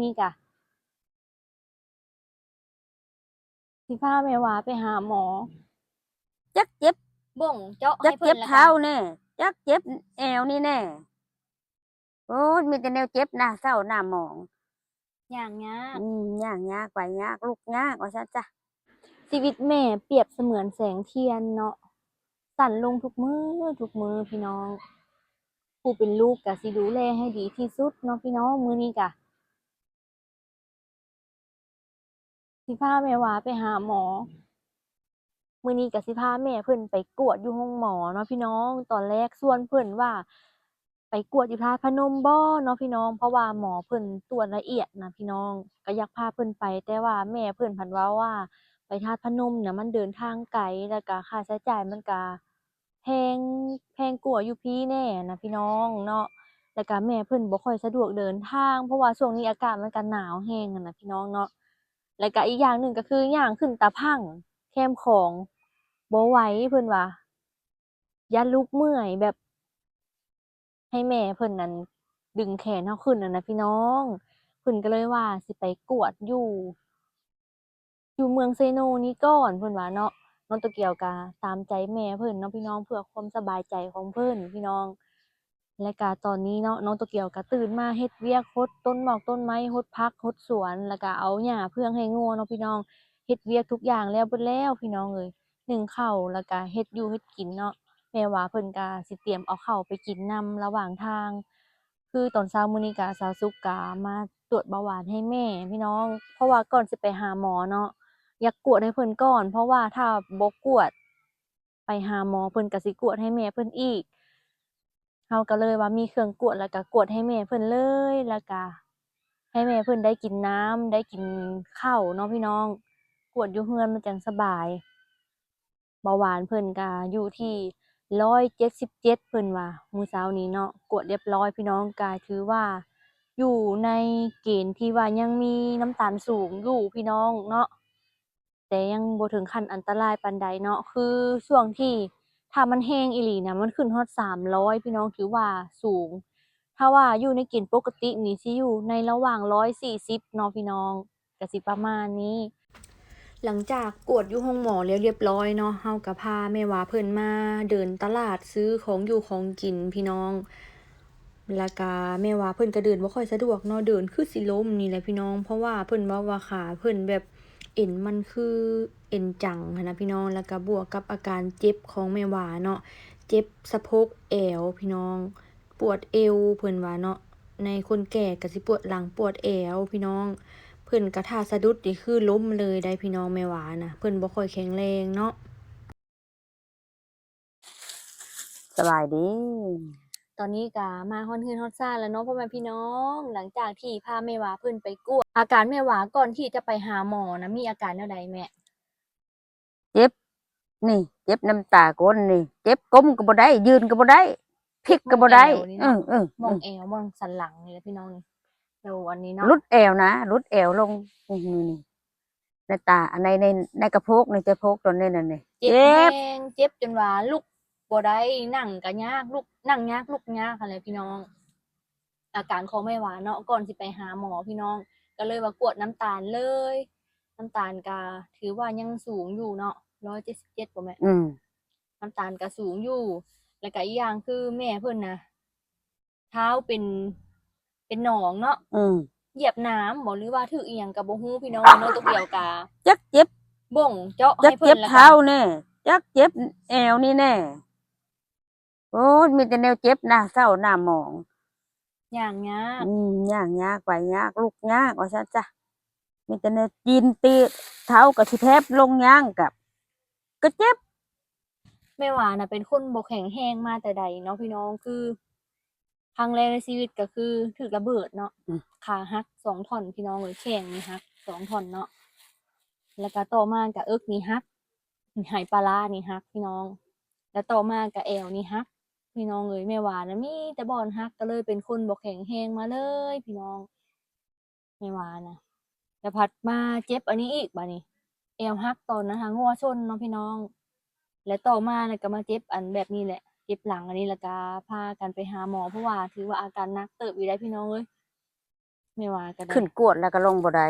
ນີ້ກະ ຊິພາແມ່ຫວາໄປຫາໝໍ ຈັກເຈັບບົ່ງເຈາະໃຫ້ເພິ່ນ ຈັກເຈັບເທົ້າແດ່ ຈັກເຈັບແອວນີ້ແດ່. ໂອ້ຍ ມີແຕ່ແນວເຈັບ ໜ້າເສົ້າໜ້າໝອງ ຍ່າງຍາກ ອືມ ຍ່າງຍາກ ໄປຍາກ ລຸກຍາກ ວ່າຊັ້ນຊະ. ຊີວິດແມ່ປຽບສະເໝືອນແສງທຽນເນາະ ສັ້ນລົງທຸກມື້ ທຸກມື້ພີ່ນ້ອງ. ຜູ້ເປັນລູກກະຊິດູແລໃຫ້ດີທີ່ສຸດເນາະພີ່ນ້ອງ. ມື້ນີ້ກະ ຊິພາແມ່ຫວາໄປຫາໝໍ. ມື້ນີ້ກະຊິພາແມ່ເພິ່ນໄປກວດຢູ່ໂຮງໝໍເນາະພີ່ນ້ອງ. ຕອນແລກຊວນເພິ່ນວ່າໄປກວດຢູ່ທາດພະນົມບໍເນາະພີ່ນ້ອງ ເພາະວ່າໝໍເພິ່ນກວດລະອຽດນະພີ່ນ້ອງ ກະຢາກພາເພິ່ນໄປ ແຕ່ວ່າແມ່ເພິ່ນພັດເວົ້າວ່າໄປທາດພະນົມນະມັນເດີນທາງໄກ ແລ້ວກະຄ່າໃຊ້ຈ່າຍມັນກະ ແພງ ແພງກວ່າຢູ່ພີ້ແດ່ນະພີ່ນ້ອງເນາະ. ແລ້ວກະແມ່ເພິ່ນບໍ່ຄ່ອຍສະດວກເດີນທາງ ເພາະວ່າຊ່ວງນີ້ອາກາດມັນກະໜາວແຮງຫັ້ນນະພີ່ນ້ອງເນາະ. ແລ້ວກະອີກຢ່າງໜຶ່ງກະຄືຍ່າງຂຶ້ນຕາພັງແຄມຂອງບໍ່ໄຫວ ເພິ່ນວ່າຢ້ານລູກເມື່ອຍ ແບບໃຫ້ແມ່ເພິ່ນນັ້ນດຶງແຂນເຮົາຂຶ້ນຫັ້ນນະພີ່ນ້ອງ. ເພິ່ນກະເລີຍວ່າຊິໄປກວດຢູ່ ຢູ່ເມືອງເຊໂນນີ້ກ່ອນ ເພິ່ນວ່າເນາະ. ນ້ອງໂຕກຽວກະຕາມໃຈແມ່ເພິ່ນເນາະພີ່ນ້ອງ ເພື່ອຄວາມສະບາຍໃຈຂອງເພິ່ນພີ່ນ້ອງ. ແລະກະຕອນນີ້ເນາະ ນ້ອງໂຕກຽວກະຕື່ນມາເຮັດວຽກ ຫົດຕົ້ນໝອກຕົ້ນໄມ້ ຫົດຜັກຫົດສວນ ແລ້ວກະເອົາຫຍ້າເຟືອງໃຫ້ງົວເນາະພີ່ນ້ອງ. ເຮັດວຽກທຸກຢ່າງແລ້ວເບິດແລ້ວພີ່ນ້ອງເອີຍ ໜຶ້ງເຂົ້າ ແລ້ວກະເຮັດຢູ່ເຮັດກິນເນາະ. ແມ່ຫວາເພິ່ນກະຊິຕຽມເອົາເຂົ້າໄປກິນນຳລະຫວ່າງທາງ. ຄືຕອນເຊົ້າມື້ນີ້ກະສາວສຸກກະມາຕວດເບົາຫວານໃຫ້ແມ່ພີ່ນ້ອງ ເພາະວ່າກ່ອນຊິໄປຫາໝໍເນາະ ຢາກກວດໃຫ້ເພິ່ນກ່ອນ ເພາະວ່າຖ້າບໍ່ກວດ ໄປຫາໝໍເພິ່ນກະຊິກວດໃຫ້ແມ່ເພິ່ນອີກ. ເຮົາກະເລີຍວ່າມີເຄື່ອງກວດ ແລ້ວກະກວດໃຫ້ແມ່ເພິ່ນເລີຍ ແລ້ວກະໃຫ້ແມ່ເພິ່ນໄດ້ກິນນ້ຳ ໄດ້ກິນເຂົ້າເນາະພີ່ນ້ອງ. ກວດຢູ່ເຮືອນມັນຈັ່ງສະບາຍ. ເບົາຫວານເພິ່ນກະຢູ່ທີ່ຮ້ອຍເຈັດສິບເຈັດ ເພິ່ນວ່າ ມື້ເຊົ້ານີ້ເນາະ ກວດລຽບຮ້ອຍພີ່ນ້ອງ ກະຖືວ່າຢູ່ໃນເກນທີ່ວ່າຍັງມີນ້ຳຕານສູງຢູ່ພີ່ນ້ອງເນາະ ແຕ່ຍັງບໍ່ເຖິງຂັ້ນອັນຕະລາຍປານໃດເນາະ. ຄືຊ່ວງທີ່ ຖ້າມັນແຮງອີ່ຫຼີນະ ມັນຂຶ້ນຮອດສາມຮ້ອຍພີ່ນ້ອງ ຖືວ່າສູງ. ຖ້າວ່າຢູ່ໃນເກນປົກກະຕິນີ້ ຊິຢູ່ໃນລະຫວ່າງຮ້ອຍສີ່ສິບເນາະພີ່ນ້ອງ. ກະຊິປະມານນີ້. ຫຼັງຈາກກວດຢູ່ໂຮງໝໍແລ້ວລຽບລ້ອຍເນາະ ເຮົາກະພາແມ່ຫວາເພິ່ນມາເດີນຕະຫຼາດຊື້ຂອງຢູ່ຂອງກິນພີ່ນ້ອງ. ແລ້ວກະແມ່ຫວາເພິ່ນກະເດີນບໍ່ຄ່ອຍສະດວກເນາະ ເດີນຄືຊິລົ້ມນີ້ແຫຼະພີ່ນ້ອງ ເພາະວ່າເພິ່ນເວົ້າວ່າຂາເພິ່ນແບບເອັນມັນຄືເອັນຈັງຫັ້ນນະພີ່ນ້ອງ. ແລ້ວກະບວກກັບອາການເຈັບຂອງແມ່ຫວາເນາະ ເຈັບສະໂພກແອວພີ່ນ້ອງ. ປວດເອວເພິ່ນວ່າເນາະ ໃນຄົນແກ່ກະຊິປວດຫຼັງປວດແອວພີ່ນ້ອງ. ເພິ່ນກະຖ້າສະດຸດນີ້ຄືລົ້ມເລີຍໄດ໋ພີ່ນ້ອງ ແມ່ຫວານະ ເພິ່ນບໍ່ຄ່ອຍແຂງແຮງເນາະ. ສະບາຍດີ ຕອນນີ້ກະມາຮອດເຮືອນຮອດຊານແລ້ວເນາະ ພໍ່ແມ່ພີ່ນ້ອງ. ຫຼັງຈາກທີ່ພາແມ່ຫວາເພິ່ນໄປກວດ ອາການແມ່ຫວາກ່ອນທີ່ຈະໄປຫາໝໍນະ ມີອາການແນວໃດແມ່? ເຈັບນີ້ ເຈັບນ້ຳຕາກົ້ນນີ້ ເຈັບກົ້ມກະບໍ່ໄດ້ ຢືນກະບໍ່ໄດ້ ພິກກະບໍ່ໄດ້ ໝ່ອງແອວນີ້ເນາະ ເອີ ໝ່ອງແອວ ໝ່ອງສັນຫຼັງນີ້ແຫຼະພີ່ນ້ອງນີ້. ໂຕອັນນີ້ເນາະ ຫຼຸດແອວນະ ຫຼຸດແອວລົງ ນີ້ ນີ້ ໃນຕາ ອັນໃນ ໃນ ໃນກະໂພກ ໃນສະໂພກຕອນນີ້ນະນີ້ ເຈັບແຮງ ເຈັບຈົນວ່າລຸກບໍ່ໄດ້ ນັ່ງກະຍາກ ລຸກ ນັ່ງຍາກ ລຸກຍາກຫັ້ນແຫຼະພີ່ນ້ອງ. ອາການຂອງແມ່ຫວາເນາະ ກ່ອນຊິໄປຫາໝໍພີ່ນ້ອງ ກະເລີຍວ່າກວດນ້ຳຕານເລີຍ. ນ້ຳຕານກະຖືວ່າຍັງສູງຢູ່ເນາະ ຮ້ອຍເຈັດສິບເຈັດບໍ່ແມ່ນ? ອືມ ນ້ຳຕານກະສູງຢູ່. ແລ້ວກະອີກຢ່າງຄືແມ່ເພິ່ນນະ ເທົ້າເປັນ ເປັນໜອງເນາະ ອືມ ຢຽບນ້ຳບໍ ຫຼືວ່າຖືກອີ່ຫຍັງກະບໍ່ຮູ້ພີ່ນ້ອງ. ນ້ອງໂຕກຽວກະຈັກເຈັບບົ່ງເຈາະໃຫ້ເພິ່ນ ຈັກເຈັບເທົ້າແດ່ ຈັກເຈັບແອວນີ້ແດ່. ໂອ້ຍ ມີແຕ່ແນວເຈັບ ໜ້າເສົ້າໜ້າໝອງ ຍ່າງຍາກ ອືມ ຍ່າງຍາກ ໄປຍາກ ລຸກຍາກ ວ່າຊັ້ນຊະ. ມີແຕ່ແນວຕີນຕີ ເທົ້າກະຊິແທບລົງຍ່າງກະ ກະເຈັບ. ແມ່ຫວານະເປັນຄົນບໍ່ແຂງແຮງມາແຕ່ໃດເນາະພີ່ນ້ອງ ຄື ຄັ້ງແລກໃນຊີວິດກະຄືຖືກລະເບີດເນາະ ອືມ ຂາຫັກສອງທ່ອນພີ່ນ້ອງເອີຍ ແຂ້ງນີ້ຫັກສອງທ່ອນເນາະ ແລ້ວກະຕໍ່ມາກະເອິກນີ້ຫັກ ໄຫປາລ້ານີ້ຫັກພີ່ນ້ອງ ແລ້ວຕໍ່ມາກະແອວນີ້ຫັກພີ່ນ້ອງເອີຍ. ແມ່ຫວານະມີແຕ່ບ່ອນຫັກ ກະເລີຍເປັນຄົນບໍ່ແຂງແຮງມາເລີຍພີ່ນ້ອງ ແມ່ຫວານະ. ແລ້ວພັດມາເຈັບອັນນີ້ອີກບາດນີ້ ແອວຫັກຕອນນັ້ນຫາງົວຊົນເນາະພີ່ນ້ອງ ແລະຕໍ່ມາລະກະມາເຈັບອັນແບບນີ້ແຫຼະ ເຈັບຫຼັງອັນນີ້ ລະກະພາກັນໄປຫາໝໍ ເພາະວ່າຖືວ່າອາການໜັກເຕີບຢູ່ໄດ໋ພີ່ນ້ອງເອີຍ. ແມ່ວ່າກໍໄດ້ ຂຶ້ນກວດແລ້ວກໍລົງບໍ່ໄດ້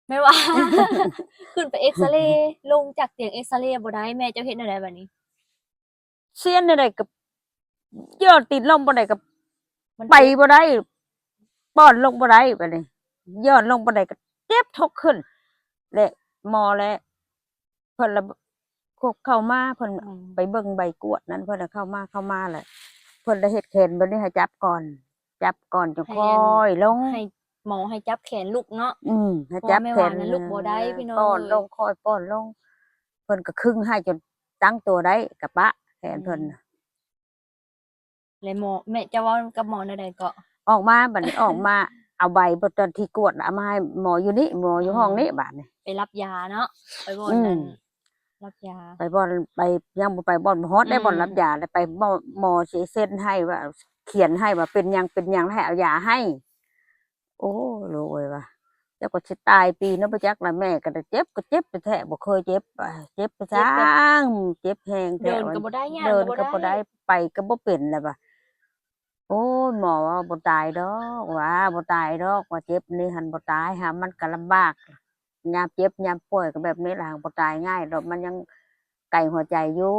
ແມ່ວ່າ ຂຶ້ນໄປເອັກຊະເລ ລົງຈາກຕຽງເອັກຊະເລບໍ່ໄດ້ ແມ່ເຈົ້າເຮັດແນວໃດບາດນີ້? ຊຽນແນວໃດກໍ ຍ້ອນຕີນລົງບໍ່ໄດ້ກໍ ມັນເຈັບ ໄປບໍ່ໄດ້ ປ້ອນລົງບໍ່ໄດ້ບາດນີ້ ຍ້ອນລົງບໍ່ໄດ້ກໍເຈັບທົກຂຶ້ນ ແລະ ໝໍ ແລະ ເພິ່ນລະ ເຂົ້າມາ ເພິ່ນ ອືມ ໄປເບິ່ງໃບກວດນັ້ນ ເພິ່ນລະເຂົ້າມາ ເຂົ້າມາແລ້ວ ເພິ່ນລະເຮັດແຂນແບບນີ້ໃຫ້ຈັບກ່ອນ ຈັບກ່ອນ ຈັ່ງ ໃຫ້ ຄ່ອຍລົງ ໃຫ້ໝໍໃຫ້ຈັບແຂນລຸກເນາະ ອືມ ໃຫ້ຈັບແຂນ ເພາະວ່າແມ່ວ່ານັ້ນລຸກບໍ່ໄດ້ ພີ່ນ້ອງ ປ້ອນລົງ ເອີຍ ຄ່ອຍປ້ອນລົງ ເພິ່ນກໍຄຶງໃຫ້ຈົນຕັ້ງຕົວໄດ້ ກໍປະແຂນເພິ່ນ ອືມ ແລະໝໍ ແມ່ເຈົ້າເວົ້າກັບໝໍແນວໃດເກາະ? ອອກມາ ບັດນີ້ອອກມາ ເອົາໃບ ຕອນທີ່ກວດນະ ເອົາມາໃຫ້ໝໍຢູ່ນີ້ ໝໍຢູ່ຫ້ອງນີ້ ອືມ ບາດນີ້ ໄປຮັບຢາເນາະ ໄປບ່ອນ ອືມ ນັ້ນ ຮັບຢາ ໄປບ່ອນ ໄປ ຍັງບໍ່ໄປບ່ອນ ບໍ່ຮອດໄດ້ ອືມ ບ່ອນຮັບຢາ ແລ້ວໄປໝໍ ໝໍຊິເຊັນໃຫ້ວ່າ ຂຽນໃຫ້ວ່າເປັນຫຍັງ ເປັນຫຍັງ ແລ້ວໃຫ້ເອົາຢາໃຫ້ ໂອ້ ລູກເອີຍວ່າ ຈັກວ່າຊິຕາຍປີເນາະ ບໍ່ຈັກລະ ແມ່ກໍໄດ້ເຈັບ ກໍເຈັບແທ້ໆ ບໍ່ເຄີຍເຈັບ ເຈັບປະ ເຈັບແບບ ຈັ່ງ ເຈັບແຮງແທ້ ເດີນກໍບໍ່ໄດ້ ຍ່າງກໍບໍ່ໄດ້ ເດີນກໍບໍ່ໄດ້ ໄປກໍບໍ່ເປັນແລ້ວວ່າ ໂອ້ຍ ໝໍວ່າບໍ່ຕາຍດອກ ວ່າບໍ່ຕາຍດອກ ວ່າເຈັບນີ້ຫັ້ນບໍ່ຕາຍ ຫາມັນກໍລຳບາກ ຍາມເຈັບຍາມປ່ວຍກໍແບບນີ້ລະ ບໍ່ຕາຍງ່າຍດອກ ມັນຍັງ ໄກຫົວໃຈຢູ່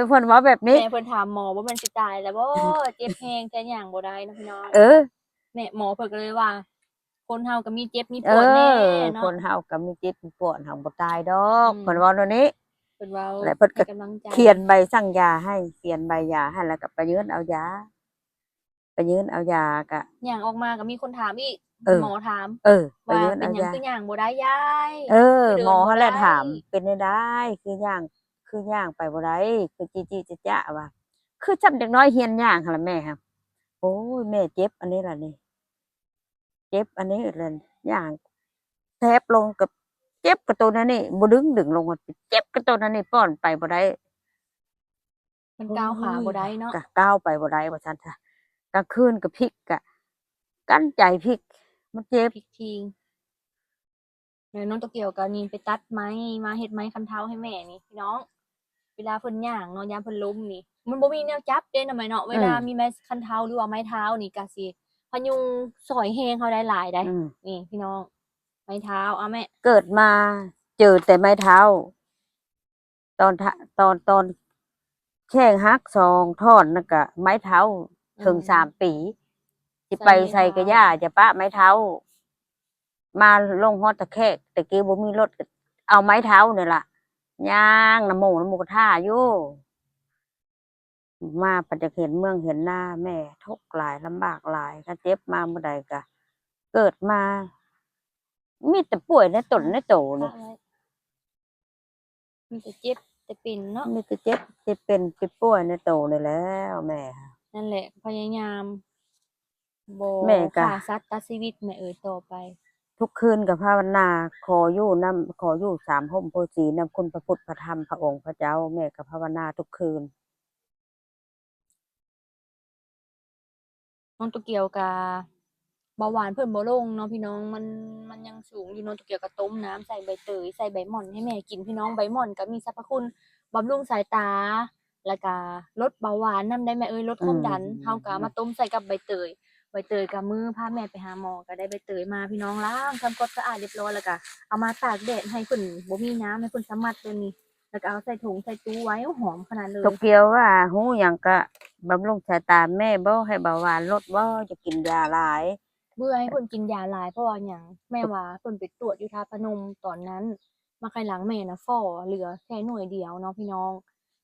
ເພິ່ນເວົ້າແບບນີ້ ແມ່ເພິ່ນຖາມໝໍ ບໍ່ແມ່ນຊິຕາຍແລ້ວບໍ່? ເຈັບແຮງແທ້ ຍ່າງບໍ່ໄດ້ເນາະ ພີ່ນ້ອງ ເອີ ແມ່ ໝໍເພິ່ນກໍເລີຍວ່າ ຄົນເຮົາກໍມີເຈັບມີປວດແນ່ເນາະ ເອີ ຄົນເຮົາກໍມີເຈັບມີປວດ ເຮົາບໍ່ຕາຍດອກ ອືມ ເພິ່ນເວົ້າແນວນີ້ ເພິ່ນເວົ້າ ແລ້ວເພິ່ນກໍໃຫ້ກຳລັງໃຈ ຂຽນໃບສັ່ງຢາໃຫ້ ຂຽນໃບຢາໃຫ້ ແລ້ວກໍໄປຍື່ນເອົາຢາ ໄປຍື່ນເອົາຢາກະ ຍ່າງອອກມາກໍມີຄົນຖາມອີກ ເອີ ໝໍຖາມ ເອີ ໄປ ວ່າເປັນຫຍັງຄືຍ່າງບໍ່ໄດ້ຍາຍ ເອີ ຄືເດີນບໍ່ໄດ້ ໝໍຫັ້ນແຫຼະຖາມ ເປັນແນວໃດ ຄືຍ່າງ ຄືຍ່າງໄປບໍ່ໄດ້ ຄືຈີ້ໆຈະໆວ່າ ຄືຊ່ຳເດັກນ້ອຍຮຽນຍ່າງຫັ້ນລະແມ່ ໂອ້ຍ ແມ່ເຈັບອັນນີ້ລະນີ້ ເຈັບອັນນີ້ລະ ຍ່າງແທບລົງກໍເຈັບກະໂຕນັ້ນນີ້ ບໍ່ດຶງ ດຶງລົງ ເຈັບກະໂຕນັ້ນນີ້ ປ້ອນໄປບໍ່ໄດ້ ມັນກ້າວຂາບໍ່ໄດ້ເນາະ ໂອ້ຍ ກະກ້າວໄປບໍ່ໄດ້ວ່າຊັ້ນຊະ ກາງຄືນກະພິກ ກະກັ້ນໃຈພິກ ມັນເຈັບ ພິກທິງ ແລ້ວນ້ອງໂຕກຽວກໍນີ້ໄປຕັດໄມ້ ມາເຮັດໄມ້ຄັນເທົາໃຫ້ແມ່ນີ້ພີ່ນ້ອງ ເວລາເພິ່ນຍ່າງເນາະ ຍາມເພິ່ນລົ້ມນີ້ ມັນບໍ່ມີແນວຈັບເດ້ນະແມ່ເນາະ ເວລາ ອືມ ມີໄມ້ຄັນເທົາ ຫຼືວ່າໄມ້ເທົານີ້ກະຊິພະຍຸງຊ່ອຍແຮງເຮົາໄດ້ຫຼາຍໃດ໋ ອືມ ນີ້ພີ່ນ້ອງ ໄມ້ເທົາ ເອົາແມ່ ເກີດມາເຈີແຕ່ໄມ້ເທົາ ຕອນ ຕອນ ຕອນແຂ້ງຫັກສອງທ່ອນນັ້ນກະໄມ້ເທົາ ອືມ ເຖິງສາມປີ ຊິໄປໃສກໍຢ່າ ຢ່າປະໄມ້ເທົາ ມາລົງຮອດຕະແຄກ ແຕ່ກີ້ບໍ່ມີລົດ ກໍເອົາໄມ້ເທົານີ້ລະ ຍ່າງນຳໝູ່ ນຳໝູ່ກໍຖ້າຢູ່ ມາພັດຢາກເຫັນເມືອງເຫັນນາ ແມ່ທຸກຫຼາຍ ລຳບາກຫຼາຍ ຄັນເຈັບມາມື້ໃດກະ ເກີດມາມີແຕ່ປ່ວຍໃນຕົນໃນໂຕນີ້ ມີແຕ່ເຈັບແຕ່ເປັນເນາະ ມີແຕ່ເຈັບແຕ່ເປັນ ເຈັບປ່ວຍໃນໂຕນີ້ແລ້ວແມ່ ນັ້ນແຫຼະ ພະຍາຍາມບໍ່ ແມ່ກະ ຂ້າສັດຕັດຊີວິດແມ່ເອີຍ ຕໍ່ໄປ ທຸກຄືນກໍພາວະນາ ຂໍຢູ່ນຳ ຂໍຢູ່ສາມຮົ່ມໂພສີນຳຄຸນພະພຸດພະທຳພະອົງພະເຈົ້າ ແມ່ກໍພາວະນາທຸກຄືນ. ນ້ອງໂຕກຽວກະເບົາຫວານເພິ່ນບໍ່ລົງເນາະພີ່ນ້ອງ ມັນ ມັນຍັງສູງຢູ່ ນ້ອງໂຕກຽວກະຕົ້ມນ້ຳໃສ່ໃບເຕີຍ ໃສ່ໃບໝ່ອນໃຫ້ແມ່ກິນພີ່ນ້ອງ ໃບໝ່ອນກະມີສັບພະຄຸນບຳລຸງສາຍຕາ ແລ້ວກະລົດເບົາຫວານນຳໄດ້ແມ່ເອີຍ ລົດຄວາມດັນ ອືມ ເຮົາກະເອົາມາຕົ້ມໃສ່ກັບໃບເຕີຍ ໃບເຕີຍກະມື້ພາແມ່ໄປຫາໝໍກະໄດ້ໃບເຕີຍມາພີ່ນ້ອງ ລ້າງທຳຄວາມສະອາດຮຽບຮ້ອຍ ແລ້ວກະເອົາມາຕາກແດດໃຫ້ເພິ່ນບໍ່ມີນ້ຳ ໃຫ້ເພິ່ນສາມາດຕົວນີ້ ແລ້ວກໍເອົາໃສ່ຖົງໃສ່ຕູ້ໄວ້ ໂອ້ ຫອມຂະໜາດເລີຍ. ໂຕກຽວວ່າຮູ້ຫຍັງກະບຳລຸງສາຍຕາແມ່ບໍ່ ໃຫ້ເບົາຫວານລົດບໍ່ ຢ່າກິນຢາຫຼາຍ. ບໍ່ໃຫ້ເພິ່ນກິນຢາຫຼາຍ ເພາະວ່າຫຍັງ ແມ່ວ່າເພິ່ນໄປຕວດຢູ່ທາດພະນົມຕອນນັ້ນ ມາໄຄຫຼັງແມ່ນະ ຝໍເຫຼືອແຄ່ໜ່ວຍດຽວເນາະພີ່ນ້ອງ.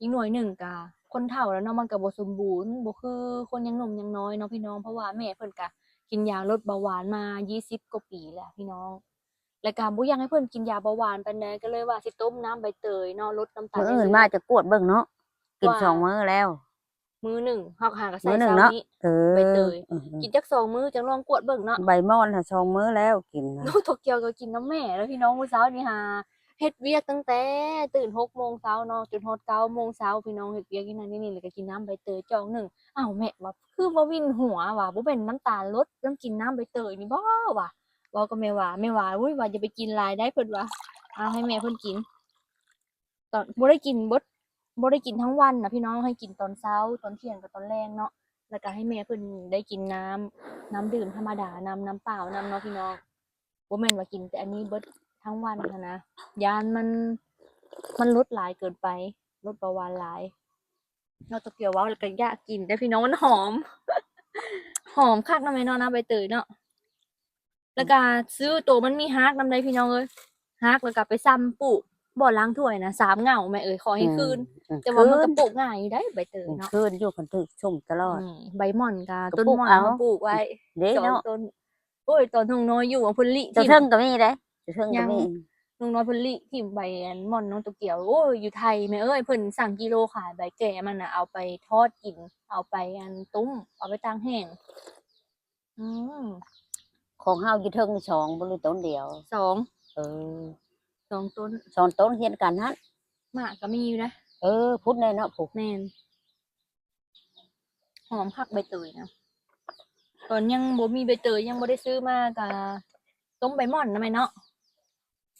ອີກໜ່ວຍໜຶ່ງກະຄົນເຖົ້າແລ້ວເນາະ ມັນກະບໍ່ສົມບູນ ບໍ່ຄືຄົນຍັງໜຸ່ມຍັງນ້ອຍເນາະພີ່ນ້ອງ ເພາະວ່າແມ່ເພິ່ນກະກິນຢາລົດເບົາຫວານມາຊາວກວ່າປີແລ້ວພີ່ນ້ອງ. ແລ້ວກະບໍ່ຢາກໃຫ້ເພິ່ນກິນຢາເບົາຫວານປານໃດ ກໍເລີຍວ່າຊິຕົ້ມນ້ຳໃບເຕີຍເນາະ ລົດນ້ຳຕານ. ມື້ອື່ນມາຈະກວດເບິ່ງເນາະ ກິນສອງມື້ແລ້ວ ມື້ໜຶ່ງເຮົາຫາກໍໃສ່ເຊົ້ານີ້ ເອີ ໃບເຕີຍ ກິນຈັກສອງມື້ຈັ່ງລອງກວດເບິ່ງເນາະ. ໃບໝ່ອນຫາສອງມື້ແລ້ວກິນ. ໂຕກຽວກໍກິນນຳແມ່ແລ້ວພີ່ນ້ອງ ມື້ເຊົ້ານີ້ຫາເຮັດວຽກຕັ້ງແຕ່ຕື່ນຫົກໂມງເຊົ້າເນາະ ຈົນຮອດເກົ້າໂມງເຊົ້າ ພີ່ນ້ອງ ເຮັດວຽກຢູ່ນັ້ນຢູ່ນີ້ ແລ້ວກໍກິນນ້ຳໃບເຕີຍຈອກໜຶ່ງ. ອ້າວ ແມ່ວ່າ ຄືວ່າວິນຫົວວ່າ ບໍ່ແມ່ນນ້ຳຕານລົດ ຕ້ອງກິນນ້ຳໃບເຕີຍນີ້ບໍ່ວ່າ ເວົ້າກັບແມ່ຫວາ ແມ່ຫວາ ໂອ້ຍ ວ່າຢ່າໄປກິນຫຼາຍໄດ໋ ເພິ່ນວ່າ ເອົາໃຫ້ແມ່ເພິ່ນກິນ ຕອນ ບໍ່ໄດ້ກິນເບິດ ບໍ່ໄດ້ກິນທັງວັນນະພີ່ນ້ອງ ໃຫ້ກິນຕອນເຊົ້າ ຕອນທ່ຽງກັບຕອນແລງເນາະ. ແລ້ວກໍໃຫ້ແມ່ເພິ່ນໄດ້ກິນນ້ຳ ນ້ຳດື່ມທຳມະດານຳ ນ້ຳເປົ່ານຳເນາະພີ່ນ້ອງ. ບໍ່ແມ່ນວ່າກິນແຕ່ອັນນີ້ເບິດທັງວັນຫັ້ນນະ ຢ້ານມັນ ມັນລົດຫຼາຍເກີນໄປ ລົດເບົາຫວານຫຼາຍ. ນ້ອງໂຕກຽວເວົ້າແລ້ວກໍຢາກກິນເດ້ພີ່ນ້ອງ ມັນຫອມ ຫອມຄັກເນາະແມ່ເນາະ ນ້ຳໃບເຕີຍເນາະ. ແລ້ວກໍຊື້ໂຕມັນມີຮາກນຳໄດ໋ພີ່ນ້ອງເອີຍ ຮາກແລ້ວກໍໄປຊຳປູກ ບໍ່ລ້າງຖ້ວຍນະ ສາມເຫງົ້າແມ່ເອີຍ ຂໍໃຫ້ຄືນ. ອືມ ແຕ່ວ່າມັນກໍປູກງ່າຍຢູ່ໄດ໋ໃບເຕີຍເນາະ ຄືນຢູ່ ຄັນຖືກຊຸມຕະຫຼອດ. ອືມ ໃບໝອນກໍ ກໍ ຕົ້ນໝອນເຮົາປູກໄວ້ ເດ້ເນາະ ສອງຕົ້ນ. ໂອ້ຍ ຕອນນ້ອງນ້ອຍຢູ່ ເພິ່ນລິຖິ້ມ ເທິງກໍມີເດ້ ເທິງກໍມີ. ນ້ອງນ້ອຍເພິ່ນລິຖິ້ມໃບອັນໝອນນ້ອງໂຕກຽວ ໂອ້ຍ ຢູ່ໄທແມ່ເອີຍ ເພິ່ນສັ່ງກິໂລຂາຍ ໃບແກ່ມັນນະ ເອົາໄປທອດກິນ ເອົາໄປອັນຕົ້ມ ເອົາໄປຕາກແຫ້ງ. ອືມ ຂອງເຮົາຢູ່ເທິງນີ້ສອງບໍ່ ຫຼືຕົ້ນດຽວ? ສອງ. ເອີ ສອງຕົ້ນ ສອງຕົ້ນຮຽງກັນຫັ້ນ ໝາກກໍມີຢູ່ນະ. ເອີ ພຸ້ນແນ່ເນາະ ພຸ້ນ. ແມ່ນ ຫອມຄັກໃບເຕີຍນະ. ຕອນຍັງບໍ່ມີໃບເຕີຍ ຍັງບໍ່ໄດ້ຊື້ມາ ກະຕົ້ມໃບໝອນນະແມ່ເນາະ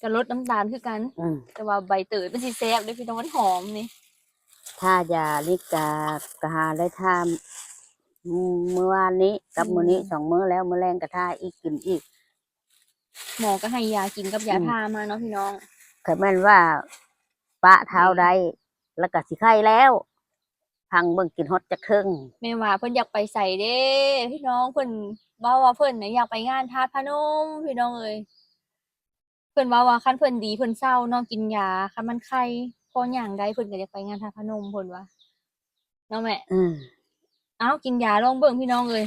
ກະລົດນ້ຳຕານຄືກັນ. ອືມ ແຕ່ວ່າໃບເຕີຍມັນຊິແຊບເດ້ພີ່ນ້ອງ ມັນຫອມນີ້. ທາຢານີ້ກະ ກະຫາໄດ້ທາ ມື້ວານນີ້ກັບ ອືມ ມື້ນີ້ສອງມື້ແລ້ວ ມື້ແລງກະທາອີກ ກິນອີກ. ໝໍກໍໃຫ້ຢາກິນກັບຢາ ອືມ ທາມາເນາະພີ່ນ້ອງ. ຄັນແມ່ນວ່າປະທ້າວ ອືມ ໄດ້ ແລ້ວກໍຊິໄຄແລ້ວ ຟັງເບິ່ງກິນຮອດຈັກເຄິ່ງ. ແມ່ວ່າເພິ່ນຢາກໄປໃສເດ້ພີ່ນ້ອງ ເພິ່ນເວົ້າວ່າເພິ່ນນະຢາກໄປງານທາດພະນົມພີ່ນ້ອງເອີຍ. ເພິ່ນເວົ້າວ່າຄັນເພິ່ນດີເພິ່ນເຊົາເນາະ ກິນຢາ ຄັນມັນໄຄພໍຍ່າງໄດ້ ເພິ່ນກໍຢາກໄປງານທາດພະນົມ ເພິ່ນວ່າ. ເນາະແມ່. ອືມ ເອົາ ກິນຢາລອງເບິ່ງພີ່ນ້ອງເອີຍ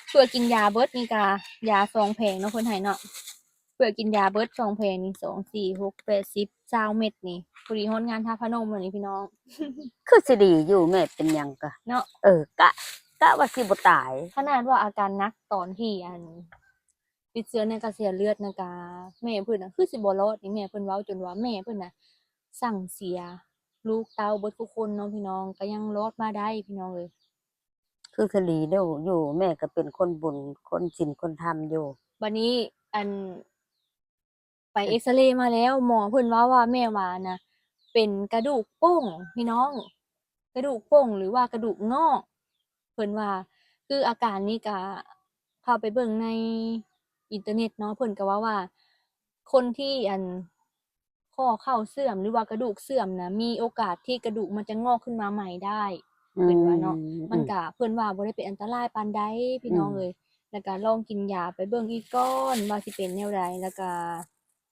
ເພື່ອກິນຢາເບິດນີ້ກະ ຢາສອງແຜງເນາະ ເພິ່ນໃຫ້ເນາະ ເພື່ອກິນຢາເບິດສອງແຜງນີ້ ສອງ ສີ່ ຫົກ ແປດ ສິບ ຊາວເມັດນີ້ ພໍດີຮອດງານທາດພະນົມແລ້ວນີ້ພີ່ນ້ອງ. ຄືຊິດີຢູ່ແມ່ ເປັນຫຍັງກະເນາະ ເອີ ກະ ກະວ່າຊິບໍ່ຕາຍ. ຂະໜາດວ່າອາການໜັກຕອນທີ່ອັນ ຕິດເຊື້ອໃນກະແສເລືອດນະກະ ແມ່ເພິ່ນນະຄືຊິບໍ່ລອດນີ້ ແມ່ເພິ່ນເວົ້າຈົນວ່າແມ່ເພິ່ນນະສັ່ງເສຍລູກເຕົ້າເບິດທຸກຄົນເນາະພີ່ນ້ອງ ກະຍັງລອດມາໄດ້ພີ່ນ້ອງເອີຍ. ຄືຄະດີເດີ້ ຢູ່ແມ່ກໍເປັນຄົນບຸນ ຄົນສິນ ຄົນທຳຢູ່. ບາດນີ້ ອັນ ໄປເອັກຊະເລມາແລ້ວ ໝໍເພິ່ນເວົ້າວ່າແມ່ວ່ານະ ເປັນກະດູກໂປ່ງພີ່ນ້ອງ ກະດູກໂປ່ງ ຫຼືວ່າກະດູກງອກ ເພິ່ນວ່າ. ຄືອາການນີ້ກະເຂົ້າໄປເບິ່ງໃນອິນເຕີເນັດເນາະ ເພິ່ນກໍເວົ້າວ່າ ຄົນທີ່ ອັນ ຂໍ້ເຂົ່າເສື່ອມ ຫຼືວ່າກະດູກເສື່ອມນະ ມີໂອກາດທີ່ກະດູກມັນຈະງອກຂຶ້ນມາໃໝ່ໄດ້ ອືມ ເພິ່ນວ່າເນາະ. ອືມ ມັນກະ ເພິ່ນວ່າບໍ່ໄດ້ເປັນອັນຕະລາຍປານໃດພີ່ນ້ອງເອີຍ ອືມ ແລ້ວກະລອງກິນຢາໄປເບິ່ງອີກກ່ອນວ່າຊິເປັນແນວໃດ ແລ້ວກະ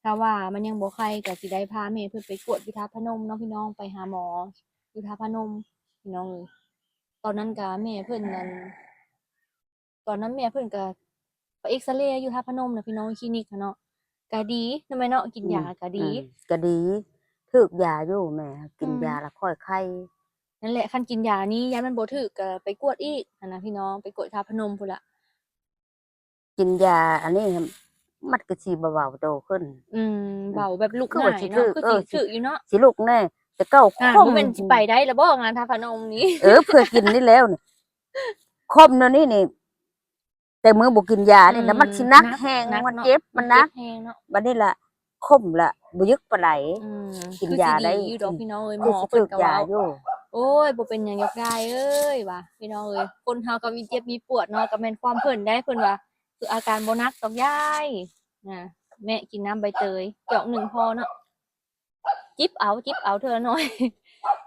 ຖ້າວ່າມັນຍັງບໍ່ໄຄ ກໍຊິໄດ້ພາແມ່ເພິ່ນໄປກວດຢູ່ທາດພະນົມເນາະພີ່ນ້ອງ ໄປຫາໝໍຢູ່ທາດພະນົມພີ່ນ້ອງເອີຍ. ຕອນນັ້ນກະແມ່ເພິ່ນນັ້ນ ຕອນນັ້ນແມ່ເພິ່ນກະໄປເອັກຊະເລຢູ່ທາດພະນົມນະພີ່ນ້ອງ ຄລີນິກຫັ້ນເນາະ ກະດີນະແມ່ເນາະ ກິນຢາ ອືມ ກະດີ ອືມ ກະດີ ຖືກຢາຢູ່ແມ່ ກິນ ອືມ ຢາລະຄ່ອຍໄຄ. ນັ້ນແຫຼະ ຄັນກິນຢານີ້ຢ້ານມັນບໍ່ຖືກ ກະໄປກວດອີກຫັ້ນນະພີ່ນ້ອງ ໄປກວດທາດພະນົມພຸ້ນລະ. ກິນຢາອັນນີ້ ມັນກໍຊິເບົາໆໂຕຂຶ້ນ ອືມ ເບົາແບບລຸກງ່າຍເນາະ ຄືຊິຖືກ ເອີ ຄືຊິຖືກຢູ່ເນາະ ຊິລຸກແນ່ ແຕ່ເກົ່າ ອ່າ ຄົມ ບໍ່ແມ່ນຊິໄປໄດ້ລະບໍ ງານທາດພະນົມນີ້ ເອີ ເພື່ອກິນນີ້ແລ້ວນີ້ ຄົມແນວນີ້ນີ້ ແຕ່ມື້ບໍ່ກິນຢານີ້ນະ ອືມ ມັນຊິໜັກແຮງ ໜັກ ມັນເຈັບ ເນາະ ມັນໜັກ ມັນເຈັບແຮງເນາະ ບັດນີ້ລະ ຄົມລະບໍ່ຢຶກປານໃດ ອືມ ກິນຢາໄດ້ ຄືຊິດີຢູ່ດອກພີ່ນ້ອງເອີຍ ໝໍເພິ່ນກໍເວົ້າ ໂອ້ຍ ບໍ່ເປັນຫຍັງດອກຍາຍເອີຍ ວ່າພີ່ນ້ອງເອີຍ ຄົນເຮົາກໍມີເຈັບມີປວດເນາະ ກໍແມ່ນຄວາມເພິ່ນໄດ໋ ເພິ່ນວ່າ ຄືອາການບໍ່ໜັກດອກຍາຍ ນະ ແມ່ກິນນ້ຳໃບເຕີຍຈອກໜຶ່ງພໍເນາະ ຈິບເອົາ ຈິບເອົາເທື່ອລະໜ້ອຍ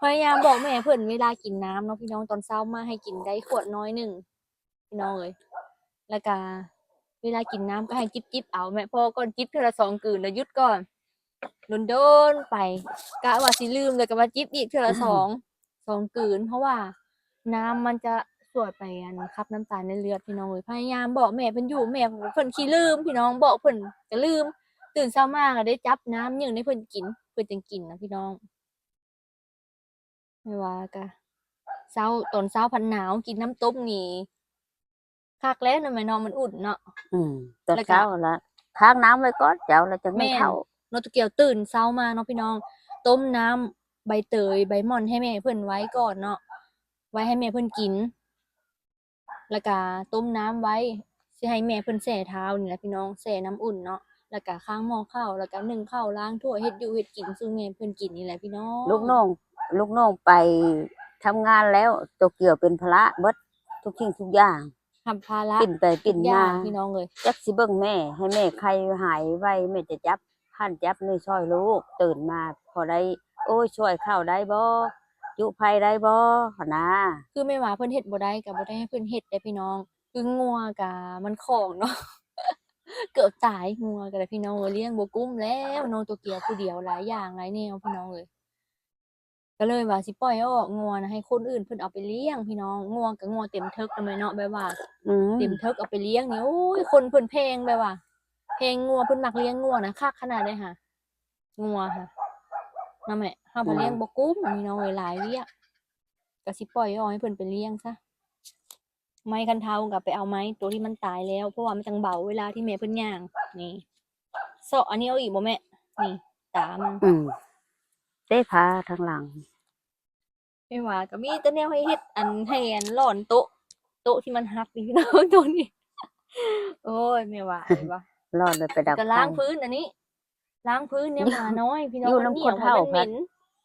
ພະຍາຍາມບອກແມ່ເພິ່ນເວລາກິນນ້ຳເນາະພີ່ນ້ອງ ຕອນເຊົ້າມາໃຫ້ກິນໄດ້ຂວດນ້ອຍໜຶ່ງ ພີ່ນ້ອງເອີຍ ແລ້ວກະເວລາກິນນ້ຳກໍໃຫ້ຈິບໆເອົາແມ່ ພໍກ່ອນຈິບເທື່ອລະສອງກືນ ແລ້ວຢຸດກ່ອນ ດົນໆໄປ ກະວ່າຊິລືມ ແລ້ວກໍມາຈິບອີກເທື່ອລະສອງ ສອງກືນ ເພາະວ່ານ້ຳມັນຈະຊ່ວຍໄປ ອັນ ຂັບນ້ຳຕານໃນເລືອດ ພີ່ນ້ອງເອີຍ ພະຍາຍາມບອກແມ່ເພິ່ນຢູ່ ແມ່ເພິ່ນຂີ້ລືມ ພີ່ນ້ອງ ບອກເພິ່ນກໍລືມ ຕື່ນເຊົ້າມາກໍໄດ້ຈັບນ້ຳຍື່ນໃຫ້ເພິ່ນກິນ ເພິ່ນຈຶ່ງກິນນະ ພີ່ນ້ອງ. ແມ່ວ່າກະເຊົ້າ ຕອນເຊົ້າພັດໜາວ ກິນນ້ຳຕົ້ມນີ້ຄັກແລ້ວນະແມ່ເນາະ ມັນອຸ່ນເນາະ ອືມ ຕອນເຊົ້າລະ ຄ້າງນ້ຳໄວ້ກ່ອນເຈົ້າ ແລ້ວຈັ່ງໃຫ້ເຂົ້າ ແມ່ນ ນ້ອງໂຕກຽວຕື່ນເຊົ້າມາເນາະພີ່ນ້ອງ ຕົ້ມນ້ຳໃບເຕີຍ ໃບໝ່ອນໃຫ້ແມ່ເພິ່ນໄວ້ກ່ອນເນາະ ໄວ້ໃຫ້ແມ່ເພິ່ນກິນ ແລ້ວກະຕົ້ມນ້ຳໄວ້ ຊິໃຫ້ແມ່ເພິ່ນແຊ່ເທົ້ານີ້ແຫຼະພີ່ນ້ອງ ແຊ່ນ້ຳອຸ່ນເນາະ ແລ້ວກະຄ້າງໝໍ້ເຂົ້າ ແລ້ວກະໜຶ້ງເຂົ້າ ລ້າງຖ້ວຍ ເຮັດຢູ່ເຮັດກິນສູ່ແມ່ເພິ່ນກິນນີ້ແຫຼະພີ່ນ້ອງ. ລູກນ້ອງ ລູກນ້ອງໄປທຳງານແລ້ວ ໂຕກຽວເປັນພາລະເບິດ. ທຸກສິ່ງທຸກຢ່າງ ຮັບພາລະ ປິ່ນໄປປິ່ນມາ ທຸກຢ່ງພີ່ນ້ອງເອີຍ ຈັກຊິເບິ່ງແມ່ ໃຫ້ແມ່ໄຄຫາຍໄວ ແມ່ຈະຈັບ ຄັນຈັບນີ້ຊ່ອຍລູກ ຕື່ນມາພໍໄດ້ ໂອ້ຍ ຊ່ວຍເຂົ້າໄດ້ບໍ່ ຈຸໄຟໄດ້ບໍ່ຫັ້ນນາ. ຄືແມ່ວ່າເພິ່ນເຮັດບໍ່ໄດ້ກໍບໍ່ໄດ້ໃຫ້ເພິ່ນເຮັດເດ້ພີ່ນ້ອງ ຄືງົວກະມັນຂອງເນາະ ເກືອບຕາຍ ງົວກໍໄດ້ພີ່ນ້ອງເອີຍ ລ້ຽງບໍ່ກຸ້ມແລ້ວ ນ້ອງໂຕກຽວຜູ້ດຽວ ຫຼາຍຢ່າງຫຼາຍແນວພີ່ນ້ອງເອີຍ ກໍເລີຍວ່າຊິປ່ອຍອອກ ງົວນະໃຫ້ຄົນອື່ນເພິ່ນເອົາໄປລ້ຽງພີ່ນ້ອງ ງົວກໍງົວເຕັມເຖິກນະແມ່ເນາະ ແບບວ່າ ອືມ ເຕັມເຖິກເອົາໄປລ້ຽງນີ້ ໂອ້ຍ ຄົນເພິ່ນແພງ ແບບວ່າແພງງົວ ເພິ່ນມັກລ້ຽງງົວນະ ຄັກຂະໜາດໃດຫາ ງົວຫາ ນະແມ່ ເຮົາກໍລ້ຽງບໍ່ກຸ້ມ ອືມ ພີ່ນ້ອງເອີຍ ຫຼາຍວຽກ ກໍຊິປ່ອຍອອກໃຫ້ເພິ່ນໄປລ້ຽງຊະ. ໄມ້ຄັນເທົາກໍໄປເອົາໄມ້ຕົວທີ່ມັນຕາຍແລ້ວ ເພາະວ່າມັນຈັ່ງເບົາເວລາທີ່ແມ່ເພິ່ນຍ່າງ ນີ້ ເຊາະອັນນີ້ອອກອີກບໍ່ແມ່ ນີ້ ຕາມັນ ອືມ ເຕະຜ້າທາງຫຼັງ ແມ່ວ່າກໍມີແຕ່ແນວໃຫ້ເຮັດ ອັນ ໃຫ້ອັນຫຼອນໂຕະ ໂຕະທີ່ມັນຫັກນີ້ພີ່ນ້ອງ ໂຕະນີ້ ໂອ້ຍ ແມ່ວ່າ ແມ່ວ່າ ຫຼອນໄປປະດັບ ກໍລ້າງພື້ນອັນນີ້ ລ້າງພື້ນແນວໝານ້ອຍພີ່ນ້ອງ ຢູ່ນຳຄົນເຖົ້າ ມັນໜຽວ ມັນເໝັນ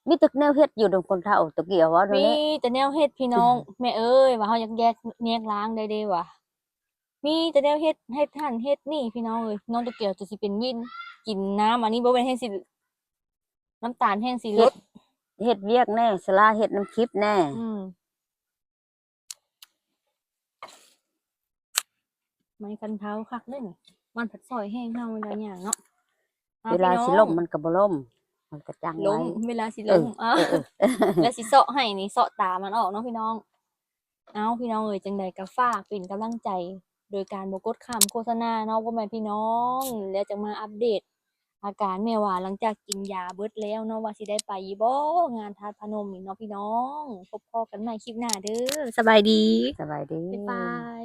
ມີແຕ່ແນວເຮັດຢູ່ນຳຄົນເຖົ້າ ຕະກີ້ເວົ້າແນວນີ້ ມີແຕ່ແນວເຮັດພີ່ນ້ອງ ແມ່ເອີຍ ວ່າເຮົາຢາກແຍກ ແຍກລ້າງໄດ້ເດ້ວ່າ ມີແຕ່ແນວເຮັດ ເຮັດຫັ້ນເຮັດນີ້ພີ່ນ້ອງເອີຍ ນ້ອງຕະກຽວຈະຊິເປັນວິນ ກິນນ້ຳອັນນີ້ບໍ່ແມ່ນແຮງຊິ ນ້ຳຕານແຮງຊິລົດ ເຮັດວຽກແດ່ ສະຫຼາເຮັດນຳຄລິບແດ່ ອືມ ໄມ້ຄັນເທົາຄັກເດ້ນີ້ ມັນພັດຊ່ອຍແຮງເຮົາເວລາຍ່າງເນາະ ເວລາຊິລົ້ມມັນກໍບໍ່ລົ້ມ ມັນກະຈັງໄວ ເວລາຊິລົ້ມ ເອີ ເອີ ເອີ ແລ້ວຊິເຊາະໃຫ້ນີ້ ເຊາະຕາມັນອອກເນາະພີ່ນ້ອງ ເອົ້າ ພີ່ນ້ອງເອີຍ ຈັ່ງໃດກໍຝາກເປັນກຳລັງໃຈ ໂດຍການບໍ່ກົດຂ້າມໂຄສະນາເນາະ ພໍ່ແມ່ພີ່ນ້ອງ ແລ້ວຈັ່ງມາອັບເດດອາການແມ່ວ່າ ຫຼັງຈາກກິນຢາເບິດແລ້ວເນາະ ວ່າຊິໄດ້ໄປຢູ່ບໍ່ ງານທາດພະນົມນີ້ເນາະພີ່ນ້ອງ ພົບພໍ້ກັນໃໝ່ຄລິບໜ້າເດີ ສະບາຍດີ ສະບາຍດີ ບາຍບາຍ.